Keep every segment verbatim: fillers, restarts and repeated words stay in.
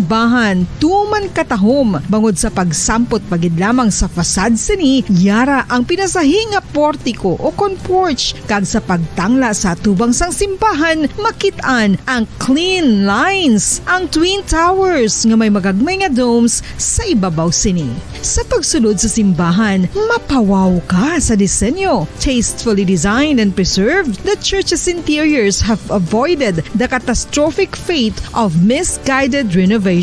Bahan, tuman katahom, bangod sa pagsampot pa gid lamang sa facade sini, yara ang pinasahi nga portiko o kon porch, kag sa pagtangla sa atubang sang simbahan, makit-an ang clean lines, ang twin towers nga may magagmay nga domes sa ibabaw sini. Sa pagsulod sa simbahan, mapawaw ka sa disenyo. Tastefully designed and preserved, the church's interiors have avoided the catastrophic fate of misguided renovations.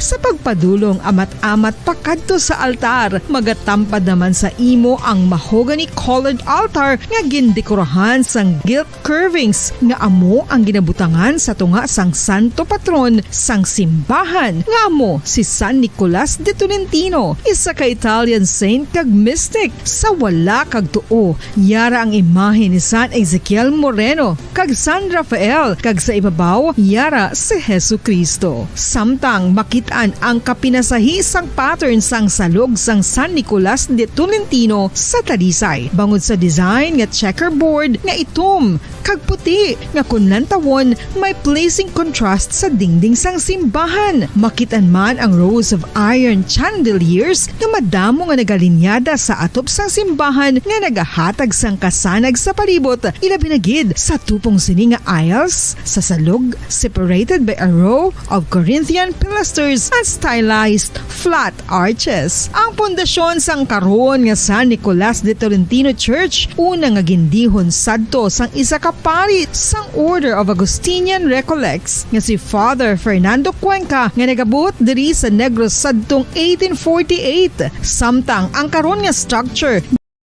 Sa pagpadulong amat-amat pakadto sa altar, magatampad naman sa imo ang mahogany-colored altar nga gindekorahan sang gilt curvings nga amo ang ginabutangan sa tunga sang santo patron sang simbahan, nga amo si San Nicolas de Tolentino, isa ka Italian saint kag mystic. Sa wala kag tuo, yara ang imahe ni San Ezekiel Moreno kag San Rafael, kag sa ibabaw, yara si Jesu-Cristo. Samtang makit-an ang kapinasahi sang pattern sang salog sang San Nicolas de Tolentino sa Talisay, bangod sa design nga checkerboard nga itom kag puti, nga kon lantawon, may pleasing contrast sa dingding sang simbahan. Makit-an man ang rows of iron chandeliers nga madamo nga nagalinyada sa atop sang simbahan nga nagahatag sang kasanag sa palibot, ilabi na gid sa tupong sini nga aisles sa salog, separated by a row of Corinthian pilasters and stylized flat arches. Ang pundasyon sang karon nga San Nicolas de Tolentino Church, una nga gindihon sadto sang isa ka pari sang Order of Augustinian Recollects nga si Father Fernando Cuenca, nga nagabuot diri sa Negros sadtong eighteen forty-eight, samtang ang karon nga structure.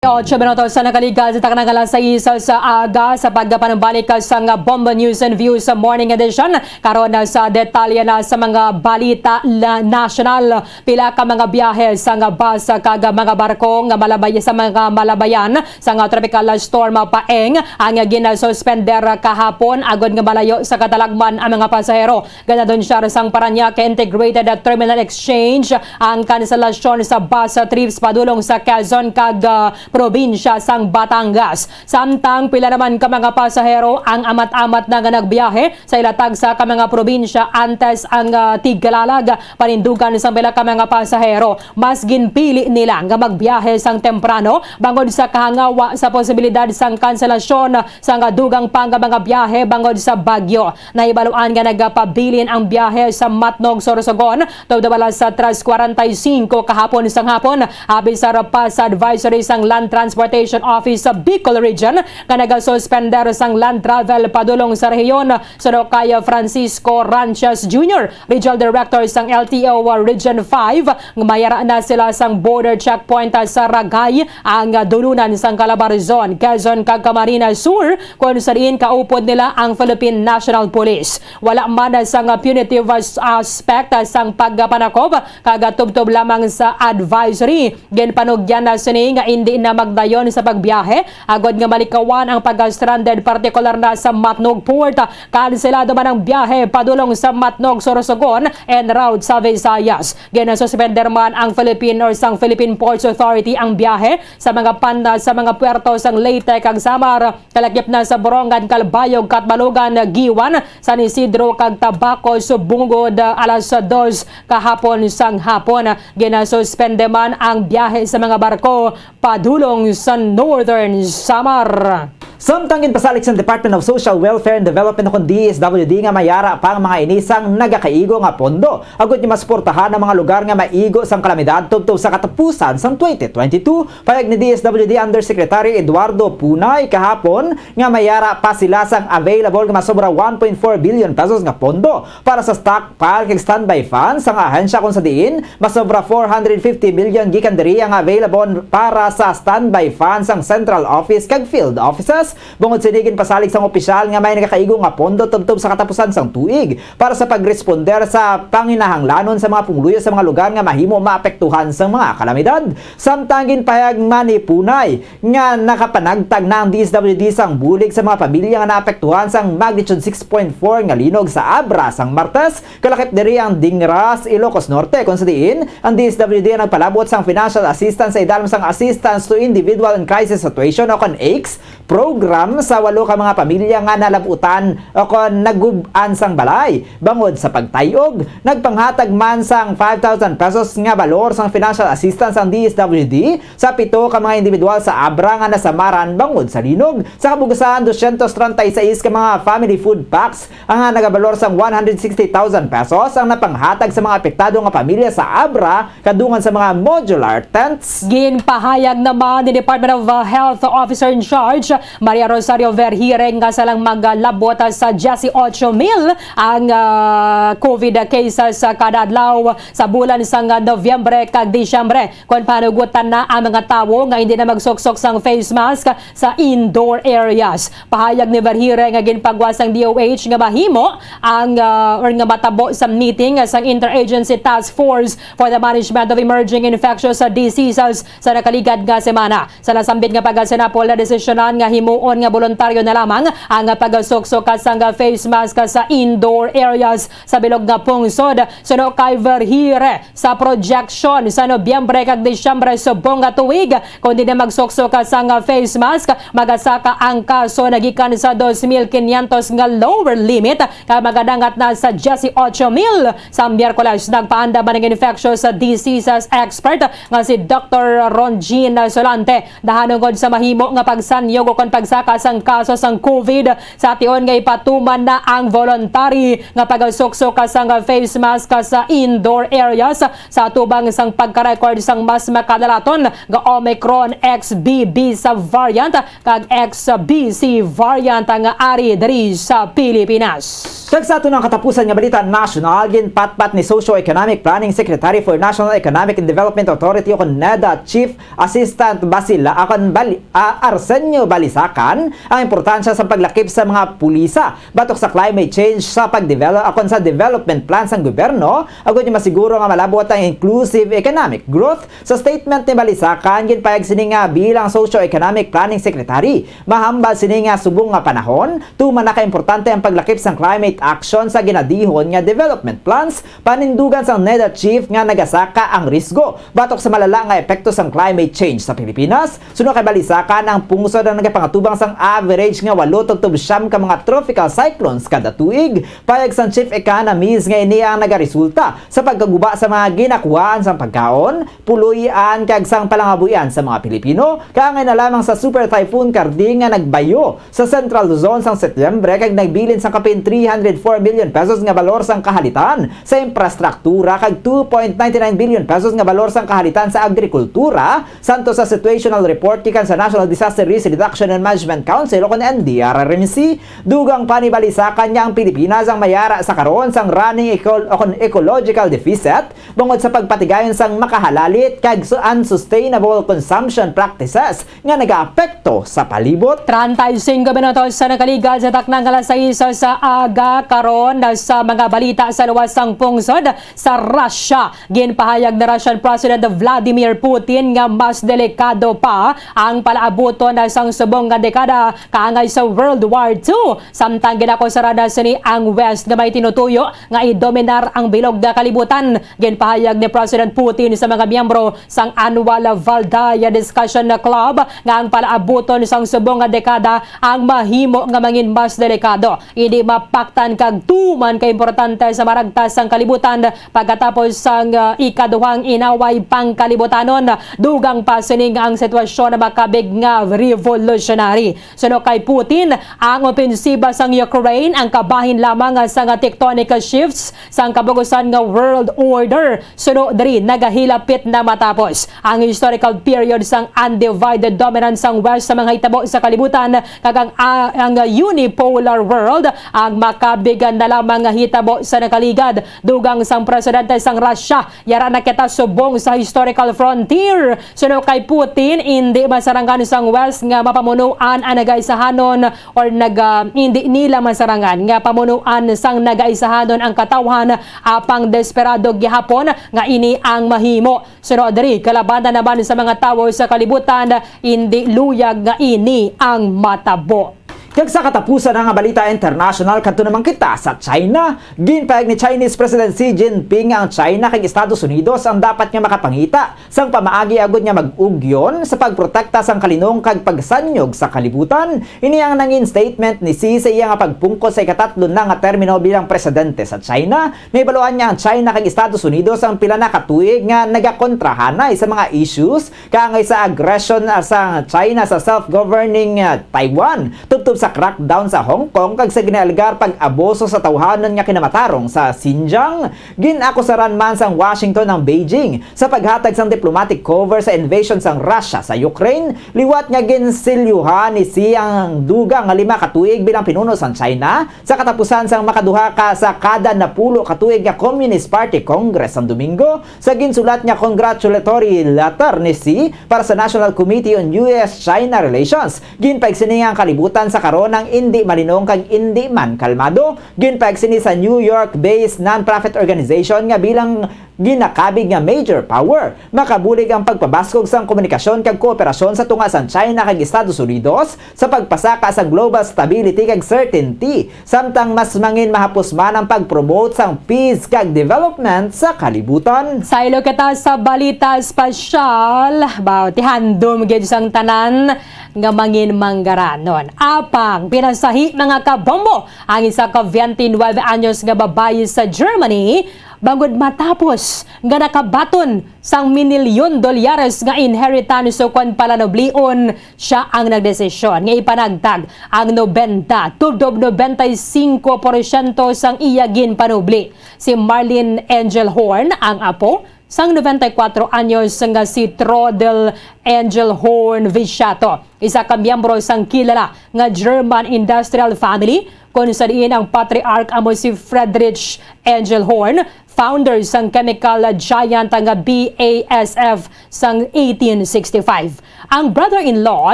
Ocho minutos sa nakaligal sa takna nga alas sais sa aga sa pagpanumbalik sa nga Bombo News and Views sa Morning Edition. Karon na sa detalye na sa mga balita la-, nasyonal. Pila ka mga biyahe sa nga bus kag mga barko nga malabay sa mga malabayan sa nga Tropical Storm Paeng ang ginasuspender kahapon agod nga malayo sa katalagman ang mga pasahero. Ginaanunsyar sang Parañaque Integrated Terminal Exchange ang kanselasyon sa bus trips padulong sa Quezon kag, ah, probinsya sang Batangas. Samtang pila naman ka mga pasahero ang amat-amat na nga nagbiyahe sa ila tagsa ka mga probinsya antes ang, ah, tigkalalag panindugan sang pila ka mga pasahero. Mas ginpili nila nga magbiyahe sang temprano bangod sa kahangawa sa posibilidad sang kanselasyon sang dugang pa nga mga biyahe bangod sa bagyo. Nahibaluan nga nagapabilin ang biyahe sa Matnog, Sorsogon, tubtob alas tres cuarenta y cinco kahapon sang hapon. Abisar pa sa advisory sang Land Transportation Office sa Bicol Region nga nagasuspender sang land travel padulong sa rehiyon, suno kay Francisco Ranches Junior, Regional Director sang L T O Region five, nga mayara na sila sang border checkpoint sa Ragay, ang dulunan sang Calabarzon, Quezon, kag Camarines Sur, kon sa diin kaupod nila ang Philippine National Police. Wala man sang punitive as-, aspect sang pagpanakob, kag tubtob lamang sa advisory. Ginpanugyan na sini nga indi na magdayon sa pagbiyahe agod nga malikawan ang pagka-stranded, partikular na sa Matnog Port. Kanselado man ang biyahe padulong sa Matnog, Sorsogon en route sa Visayas. Ginasuspender man ang Philippine or sang Philippine Ports Authority ang biyahe sa mga panda sa mga puerto sang Leyte kag Samar. Kalakip na sa Borongan, Calbayog, Catbalogan, Guiuan, San Isidro kag Tabaco subong gid alas dos kahapon sang hapon. Ginasuspende man ang biyahe sa mga barko padulong sa Northern Samar. Samtang ginpasalig sang Department of Social Welfare and Development o kon D S W D nga mayara pa ang mga ini sang nagakaigo nga pondo agod nga masuportahan ang mga lugar nga maigo sang kalamidad tubtob sa katapusan sang twenty twenty-two. Pahayag ni D S W D Undersecretary Eduardo Punay kahapon nga mayara pa sila sang available nga masobra one point four billion pesos nga pondo para sa stockpile kag standby funds sang ahensya, kon sa diin masobra four hundred fifty million gikan diri ang available para sa standby funds sang central office kag field offices. Bangod sini, ginpasalig sang opisyal nga may nagakaigo nga pondo tubtob sa katapusan sang tuig para sa pagresponder sa panginahanglanon sa mga pumuluyo sa mga lugar nga mahimo maapektuhan sang mga kalamidad. Samtang ginpahayag man ni Punay nga nakapanagtag na ang D S W D sang bulig sa mga pamilya nga naapektuhan sang magnitude six point four nga linog sa Abra sang Martes, kalakip diri ang Dingras, Ilocos Norte, kon sa diin ang D S W D ang nagpalabot sang financial assistance sa idalom sang Assistance to Individual in Crisis Situation o kon AICS program. program sa walo ka mga pamilya nga nalabutan o kon nagub-an sang balay. Bangod sa pagtayog, nagpanghatag man sang five thousand pesos nga balor sang financial assistance ang D S W D sa pito ka mga individual sa Abra nga nasamaran bangod sa linog. Sa kabugasan, dosyentos treinta y seis ka mga family food packs ang nagabalor sang one hundred sixty thousand pesos ang napanghatag sa mga apektado nga pamilya sa Abra kadungan sa mga modular tents. Ginpahayag naman ni Department of, uh, Health Officer in Charge, Maria Rosario Verhire, nga sa lang maglabot sa diyesyocho mil ang, uh, COVID cases sa kada adlaw sa bulan sang Nobyembre kag Disyembre, kon panugutan na ang mga tawo nga hindi na magsuksok sang face mask sa indoor areas. Pahayag ni Verhire nga ginpagwa sang D O H nga mahimo ang, ah, or nga matabo sa meeting sang Interagency Task Force for the Management of Emerging Infectious Diseases sa nakaligad nga semana. Sa nasambit nga pagkasinapol, nadesisyonan nga himuon nga boluntaryo na lamang ang pagsuksok sang face mask sa indoor areas sa bilog nga pungsod. Suno kay Verhire, sa projection sa Nobyembre kag Disyembre subong nga tuig, kon di na magsuksok sang face mask, magasaka ang kaso na gikan sa dos mil quinientos nga lower limit kag magadangat na sa diyesyocho mil. Sa Miyerkules, nagpaandam ang infectious diseases expert nga si Doktor Ron Jean Solante, dahanungod sa mahimo nga pagsanyog ukon pagsaka sang kaso sang COVID, sa tion nga ipatuman na ang voluntary nga pagsuksok sang face mask sa indoor areas sa atubang sang pagka-record sang mas makadalaton nga Omicron X B B sa variant kag X B C variant nga ari diri sa Pilipinas. Kag sa aton ang katapusan nga balita nasyonal, ginpatpat ni Socio-Economic Planning Secretary for National Economic and Development Authority o kon NEDA Chief Assistant Basila, akon Bali-, ah, Arsenio Balisacan ang importansya sa paglakip sa mga pulisa batok sa climate change sa pagdevelop akon sa development plan sang gobyerno, agud nga masiguro nga malabot ang inclusive economic growth. Sa statement ni Balisacan, ginpayag sini nga bilang Socio-Economic Planning Secretary, mahambal sini nga subong nga panahon, tuman na kaimportante ang paglakip sang climate action sa ginadihon nga development plans, panindugan sang NEDA chief nga nagasaka ang risgo batok sa malala nga epekto sang climate change sa Pilipinas. Suno kay Balisacan, ang pungsod ang nagapangatubang sang average nga walo tubtob siyam ka mga tropical cyclones kada tuig. Payag sang chief economist nga ini ang nagaresulta sa pagkaguba sa mga ginakuhaan sang pagkaon, puloy-an kag sang palangabuhian sa mga Pilipino, kaangay na lamang sa Super Typhoon Karding nga nagbayo sa Central Luzon sang Setyembre kag nagbilin sang kapin three hundred four million pesos nga balor sang kahalitan sa infrastruktura kag two point nine nine billion pesos nga balor sang kahalitan sa agrikultura, santo sa situational report gikan sa National Disaster Risk Reduction and Management Council o kon N D R R M C. Dugang pa ni Balisacan nga ang Pilipinas ang mayara sa karon sang running eco-, o kon ecological deficit bangod sa pagpatigayon sang makahalalit kag su-, unsustainable consumption practices nga nagaapekto sa palibot. Treinta y cinco minutos sa nakaligad sa taknang alas sais sa aga karon. Sa mga balita sa luwas sang pungsod, sa Russia, ginpahayag ni Russian President Vladimir Putin nga mas delikado pa ang palaabuton sang subong nga dekada kaangay sa World War Two, samtang ginakusara na sini ang West nga may tinutuyo nga idominar ang bilog nga kalibutan. Ginpahayag ni President Putin sa mga miyembro sang Annual Valdaya Discussion Club nga ang palaabuton sang subong nga dekada ang mahimo nga mangin mas delikado, hindi mapaktan kag tuman ka importante sa maragtas sang kalibutan pagkatapos sang, ah, ikaduhang inaway pangkalibutanon. Dugang pa sini nga ang sitwasyon makabig nga revolutionary. Suno kay Putin, ang opensiba sang Ukraine ang kabahin lamang sang tectonic shifts sang kabugusan nga world order. Suno diri, nagahilapit na matapos ang historical period sang undivided dominance sang West sa mga hitabo sa kalibutan, kag ang, ah, ang unipolar world ang makabig na lamang nga hitabo sa nakaligad. Dugang sang presidente sang Russia, yara na kita subong sa historical frontier. Suno kay Putin, indi masarangan sang West nga mapamunuan ang nagaisahanon or nag-, ah, indi nila masarangan nga pamunuan sang nagaisahanon ang katawhan, apang desperado gihapon nga ini ang mahimo. Suno diri, kalabanan naman sa mga tawo sa kalibutan, indi luyag nga ini ang matabo. Kag sa katapusan na nga balita international, kadto naman kita sa China. Ginpahayag ni Chinese President Xi Jinping nga ang China kag Estados Unidos ang dapat nga makapangita sang pamaagi agud nga mag-ugyon sa pagprotekta sang kalinong kag pagsanyog sa kalibutan. Ini ang nangin statement ni Xi sa iya nga pagpungkot sa ikatatlo na nga termino bilang presidente sa China. Nahibaluan niya ang China kag Estados Unidos ang pila na ka tuig nga nagakontrahanay sa mga issues kaangay sa agresyon, ah, sa China sa self-governing, ah, Taiwan, tubtob sa crackdown sa Hong Kong kag sa ginaalegar pag-abuso sa tawhanon nga kinamatarong sa Xinjiang. Gin-akusaran man sang Washington ang Beijing sa paghatag sang diplomatic cover sa invasion sang Russia sa Ukraine, liwat nga ginsilyuhan ni Xi ang dugang nga lima ka tuig bilang pinuno sang China sa katapusan sang makaduha ka sa kada napulo ka tuig nga Communist Party Congress sang Domingo. Sa ginsulat nga congratulatory letter ni Xi para sa National Committee on U S China Relations, ginpahayag sini nga ang kalibutan sa karon ang indi malinong kag indi man kalmado. Ginpahayag sini sa New York-based non-profit organization nga bilang ginakabig nga major power, makabulig ang pagpabaskog sang komunikasyon kag kooperasyon sa tunga sang China kag Estados Unidos sa pagpasaka sa global stability kag certainty, samtang mas mangin mahapos man ang pag-promote sang peace kag development sa kalibutan. Saylo kita sa balita espesyal, baw ti handom gid sang tanan nga mangin manggaranon. Apang pinasahi, mga kabombo, ang isa ka twenty-nine anyos nga babayi sa Germany bangod matapos nga nakabaton sang minilyon dolyares nga inheritance ukon palanublion. Siya ang nagdesisyon nga ipanagtag ang nobenta tubtob nobenta y singko porsyento sang iya ginpanubli. Si Marlene Engelhorn ang apo sang nobenta y kuwatro anyos nga si Trodel Engelhorn Viciato, isa ka miyembro sang kilala nga German industrial family, kon sa diin ang patriarch amo si Friedrich Engelhorn, founder sang chemical giant nga B A S F sang eighteen sixty-five. Ang brother-in-law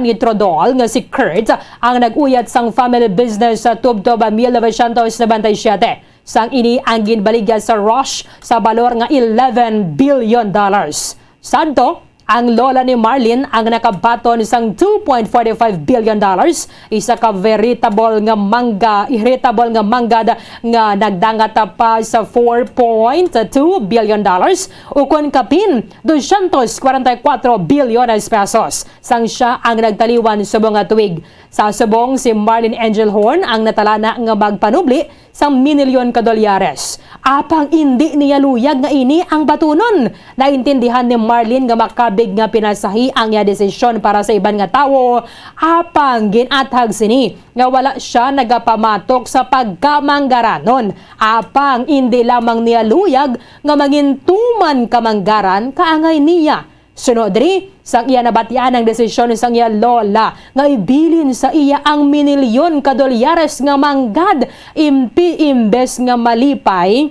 ni Trodol nga si Kurt ang nag-uyat sang family business sa tubtob mil novecientos nobenta y siyete. Sang ini ang ginbaligya sa Roche sa balor nga eleven billion dollars. Sadto, ang lola ni Marlene ang nakabaton sang two point forty-five billion dollars, isa ka veritable nga mangga, veritable nga manggad nga nagdangat pa sa four point two billion dollars, ukon kapin dosyentos kwarenta y kuwatro bilyones pesos, sang siya ang nagtaliwan subong nga tuig. Sa subong, si Marlene Engelhorn ang natalana nga magpanubli sang minilyon ka dolyares. Apang indi niya luyag nga ini ang batunon. Naintindihan ni Marlene nga makabig nga pinasahi ang iya desisyon para sa iban nga tawo, apang gin-athag sini nga wala sia nagapamatok sa pagkamanggaranon. Apang indi lamang niya luyag nga mangintuman ka manggaran kaangay niya. Suno diri, sang iya nabatian ang desisyon sang iya lola nga ibilin sa iya ang minilyon ka dolyares nga manggad, impi imbes nga malipay,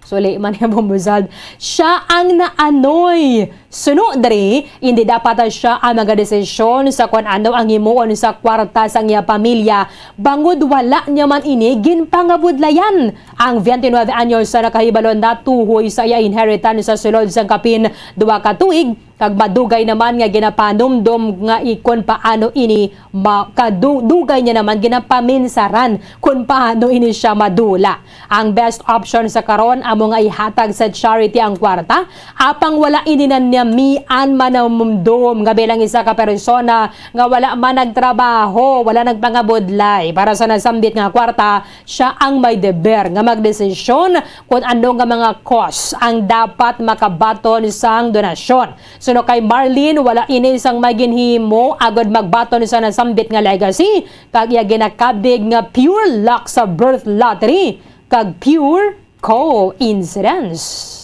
suli man nga bumuzad, siya ang naanoy. Suno diri, indi dapat siya ang magadesisyon sa kon ano ang himuon sa kwarta sang iya pamilya, bangod wala niya man ini ginpangabudlayan. Ang twenty-nine anyos sa nakahibalo natuhoy sa iya inheritance sa sulod sang kapin duha ka tuig, kag madugay naman nga ginapanumdom nga i-, kon paano ini ma-, kadu-, dugay niya naman ginapaminsaran kon paano ini siya madula. Ang best option sa karon amo nga ihatag sa charity ang kwarta, apang wala ini na niya mian manumdom nga bilang isa ka persona nga wala man nagtrabaho, wala nagpangabudlay para sa nasambit nga kwarta, siya ang may deber nga magdesisyon kon ano nga mga cause ang dapat makabaton sang donasyon. Suno kay Marlene, wala ini sang may ginhimo agud magbaton sa nasambit nga legacy, kag iya ginakabig nga pure luck sa birth lottery kag pure coincidence.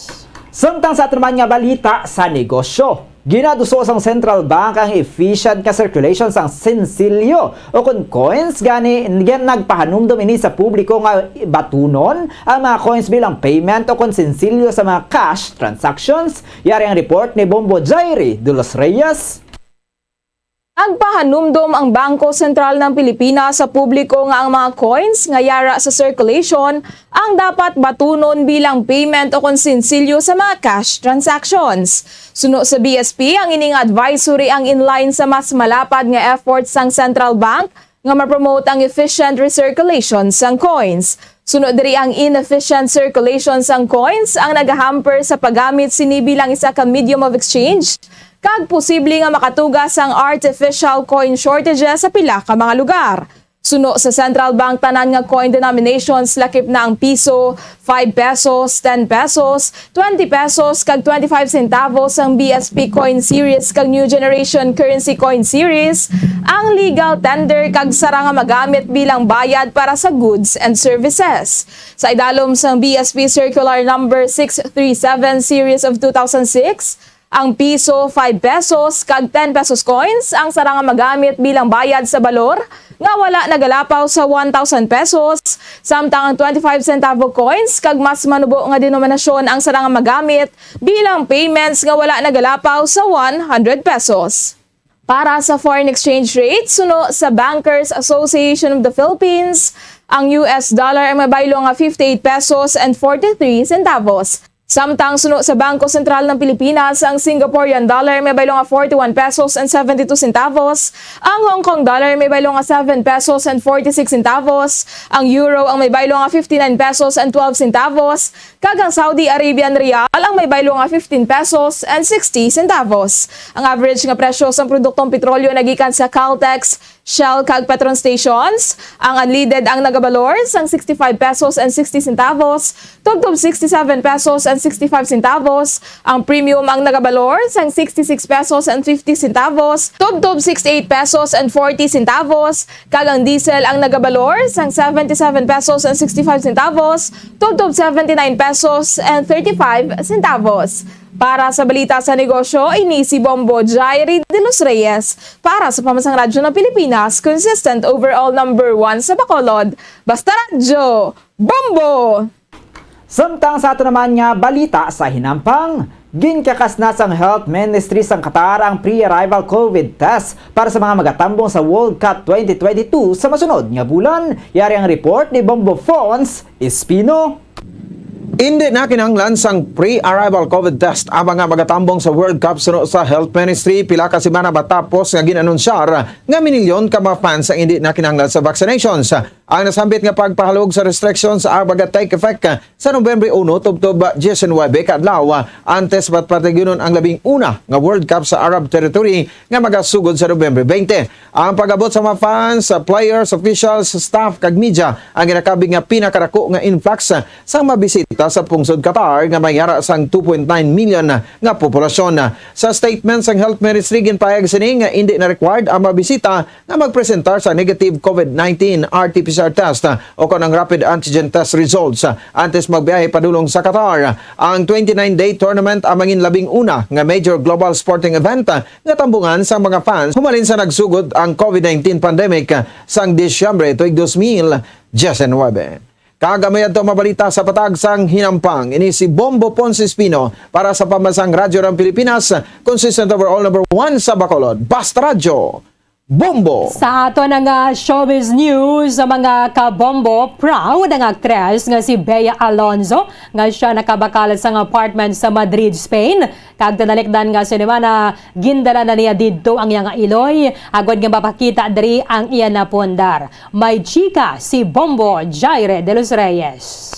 Samtang sa aton naman nga balita sa negosyo, ginaduso sang Central Bank ang efficient nga circulation sang sensilyo o kon coins, gani nga nagpahanumdom ini sa publiko nga batunon ang mga coins bilang payment o kon sensilyo sa mga cash transactions. Yari ang report ni Bombo Jairi de los Reyes. Nagpahanumdom ang Bangko Sentral ng Pilipinas sa publiko nga ang mga coins nga yara sa circulation ang dapat batunon bilang payment o kon sensilyo sa mga cash transactions. Suno sa B S P, ang ining advisory ang in line sa mas malapad nga efforts sang Central Bank nga ma-promote ang efficient recirculation sang coins. Suno diri, ang inefficient circulation sang coins ang nagahamper sa paggamit sini bilang isa ka medium of exchange, kag posible nga makatuga sang artificial coin shortages sa pila ka mga lugar. Suno sa Central Bank, tanan nga coin denominations, lakip na ang piso, five pesos, ten pesos, twenty pesos, kag twenty-five centavos, ang B S P Coin Series kag New Generation Currency Coin Series, ang legal tender kag sara nga magamit bilang bayad para sa goods and services. Sa idalom sang B S P Circular Number six three seven Series of two thousand six, ang piso, five pesos, kag ten pesos coins ang sara nga magamit bilang bayad sa balor nga wala nagalapaw sa one thousand pesos, samtang ang twenty-five centavo coins kag mas manubo nga denominasyon ang sara nga magamit bilang payments nga wala nagalapaw sa one hundred pesos. Para sa foreign exchange rate, suno sa Bankers Association of the Philippines, ang U S dollar ang mabaylo nga fifty-eight pesos and forty-three centavos. Samtang suno sa Bangko Sentral ng Pilipinas, ang Singaporean dollar may baylo nga forty-one pesos and seventy-two centavos, ang Hong Kong dollar may baylo nga seven pesos and forty-six centavos, ang euro ang may baylo nga fifty-nine pesos and twelve centavos, kag ang Saudi Arabian rial ang may baylo nga fifteen pesos and sixty centavos. Ang average nga presyo sang produktong petrolyo nagikan sa Caltex, Shell kag Petron stations, ang unleaded ang nagabalor sang sixty-five pesos and sixty centavos, tubtob sixty-seven pesos and sixty-five centavos, ang premium ang nagabalor sang sixty-six pesos and fifty centavos, tubtob sixty-eight pesos and forty centavos, kag ang diesel ang nagabalor sang seventy-seven pesos and sixty-five centavos, tubtob seventy-nine pesos and thirty-five centavos. Para sa balita sa negosyo, ini si Bombo Jairi de los Reyes para sa Pamansang Radyo ng Pilipinas, consistent overall number one sa Bacolod. Basta Radyo, Bombo! Samtang sa ato naman nga balita sa hinampang, ginkakas na sang Health Ministry sang Qatar ang pre-arrival COVID test para sa mga magatambong sa World Cup twenty twenty-two sa masunod nga bulan. Yari ang report ni Bombo Fons Espino. Indi na kinahanglan sang pre-arrival COVID test ang mga magatambong sa World Cup suno sa Health Ministry, pila ka semana matapos nga gin-anunsyar nga minilyon ka mga fans ang indi na kinahanglan sa vaccinations. Ang nasambit nga pagpahalog sa restrictions ang maga-take effect sa Nobyembre uno tubtob diecinuebe ka adlaw, antes pat pataginon ang labing una nga World Cup sa Arab Territory nga magasugod sa Nobyembre twenty. Ang pag-abot sa mga fans, players, officials, staff, kag media ang ginakabig nga pinakadako nga influx sang mabisita sa pungsod Qatar nga may ara sang two point nine million nga populasyon. Sa statement sang Health Ministry, ginpahayag sini nga indi na required ang mabisita nga magpresentar sa negative COVID nineteen R T P C R test o kon ang rapid antigen test results antes magbiyahe padulong sa Qatar. Ang twenty-nine-day tournament ang mangin labing una nga major global sporting event nga tambungan sang mga fans humalin sa nagsugod ang COVID nineteen pandemic sang Disyembre tuig dos mil diecinuebe. Kag amo yadto ang mga balita sa patag sang hinampang. Ini si Bombo Ponce Espino para sa Pambansang Radyo ng Pilipinas, consistent overall number one sa Bacolod. Basta Radyo, Bombo! Sa ato na nga showbiz news, sa mga kabombo, proud ang aktres nga si Bea Alonzo nga siya nakabakal sang apartment sa Madrid, Spain. Kag tinalikdan nga semana, gindala na niya didto ang iya nga iloy, agod nga mapakita diri ang iya napundar. May chika si Bombo Jaire de los Reyes.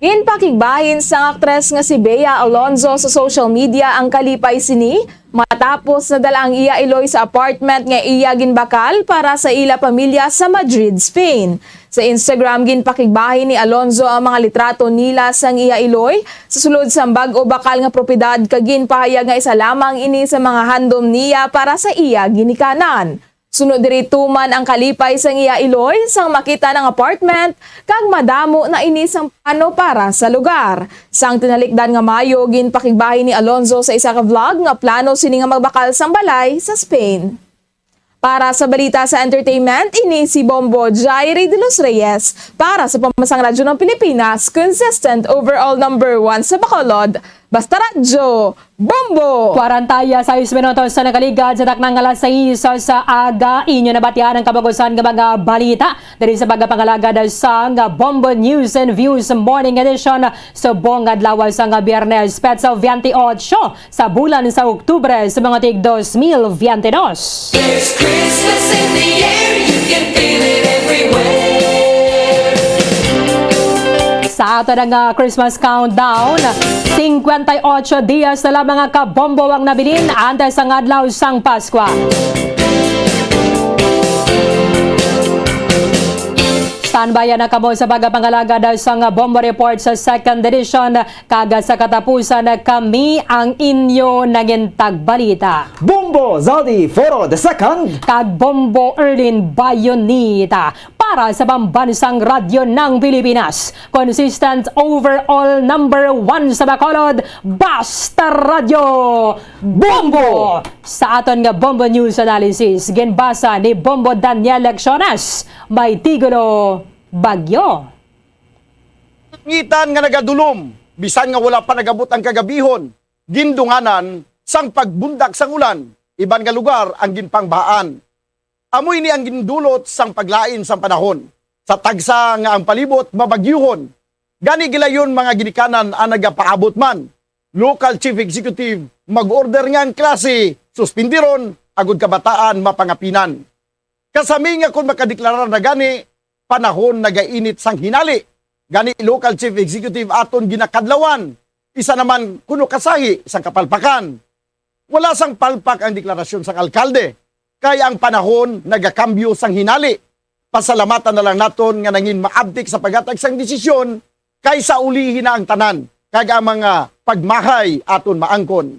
Ginpakigbahin sang aktres nga si Bea Alonzo sa social media ang kalipay sini matapos nadala ang iya iloy sa apartment nga iya ginbakal para sa ila pamilya sa Madrid, Spain. Sa Instagram, ginpakigbahin ni Alonzo ang mga litrato nila sang iya iloy sa sulod sang bag-o bakal nga propiedad kag ginpahayag nga isa lamang ini sa mga handom niya para sa iya ginikanan. Suno diri, tuman ang kalipay sang iya iloy sang makita ang apartment kag madamo na ini sang plano para sa lugar. Sang tinalikdan nga Mayo, ginpakigbahin ni Alonzo sa isa ka vlog nga plano sini nga magbakal sang balay sa Spain. Para sa balita sa entertainment, ini si Bombo Jaire de los Reyes para sa Pambansang Radyo ng Pilipinas, consistent overall number one sa Bacolod, Basta Radyo, Bombo! Kwarenta y seis minutos sa nakaligad sa taknang alas sais sa aga. Inyo nabatian ang kabagusan nga mga balita diri sa pagpangalagad sang Bombo News and Views Morning Edition subong adlaw sang Biyernes, petsa veintiocho sa bulan sa Oktubre sa mga tig dos mil veintidos. There's Christmas in the air, you can feel it everywhere. Sa ato na nga Christmas countdown, cincuenta y ocho dias na lamang nga kabombo ang nabilin antes ang adlaw sang Paskwa. Standby na kamo sa pagpangalagad sang Bombo Report sa second edition, kag sa katapusan kami ang inyo nangintag balita. Bombo Zaldi Foro the second. Kag Bombo Erlin Bayonita para sa Pambansang Radyo ng Pilipinas. Consistent overall number one sa Bacolod, Basta Radyo Bombo! Sa aton nga Bombo News Analysis, ginbasa ni Bombo Daniel Lecciones, may titulo, Bagyo. Ngitan nga nagadulom, bisan nga wala pa nagabot ang kagabihon, gindunganan sang pagbundak sang ulan, iban nga lugar ang ginpangbahaan. Amo ini ang gindulot sang paglain sang panahon, sa tagsa nga ang palibot mabagyuhon. Gani gilayon mga ginikanan ang nagapaabot man. Local Chief Executive mag-order nga ang klase suspindiron agud kabataan mapangapinan. Kasami nga kon makadeklarar na gani, panahon nagainit sang hinali. Gani, Local Chief Executive aton ginakadlawan, isa naman kuno kasahi sang kapalpakan. Wala sang palpak ang deklarasyon sang alkalde, kay ang panahon nagakambyo sang hinali. Pasalamatan na lang naton nga nangin maabtik sa paghatag sang desisyon, kay sa ulihi na ang tanan, kag ang mga pagmahay aton maangkon.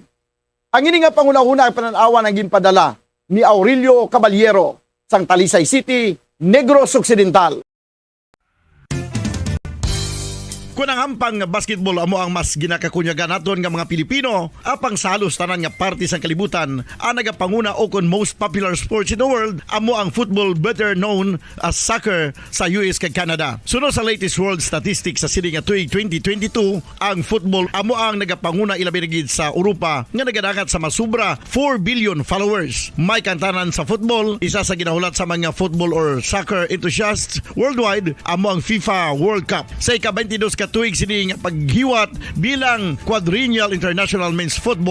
Ang ini nga panghunahuna ang panan-awan ang ginpadala ni Aurelio Caballero sang Talisay City, Negros Occidental. Kon ang hampang nga basketball amo ang mas ginakakunyagan naton nga mga Pilipino, apang sa halos tanan nga parte sang kalibutan, ang nagapanguna o kon most popular sports in the world amo ang football, better known as soccer, sa U S kag Canada. Suno sa latest world statistics sa sini nga tuig twenty twenty-two, ang football amo ang nagapanguna, ilabi na gid sa Europa, nga nagadangat sa masubra four billion followers. May kantanan sa football, isa sa ginahulat sa mga football or soccer enthusiasts worldwide amo ang FIFA World Cup. Sa ika-twenty-dos ka tuig sini nga paghiwat bilang Quadrennial International Men's Football,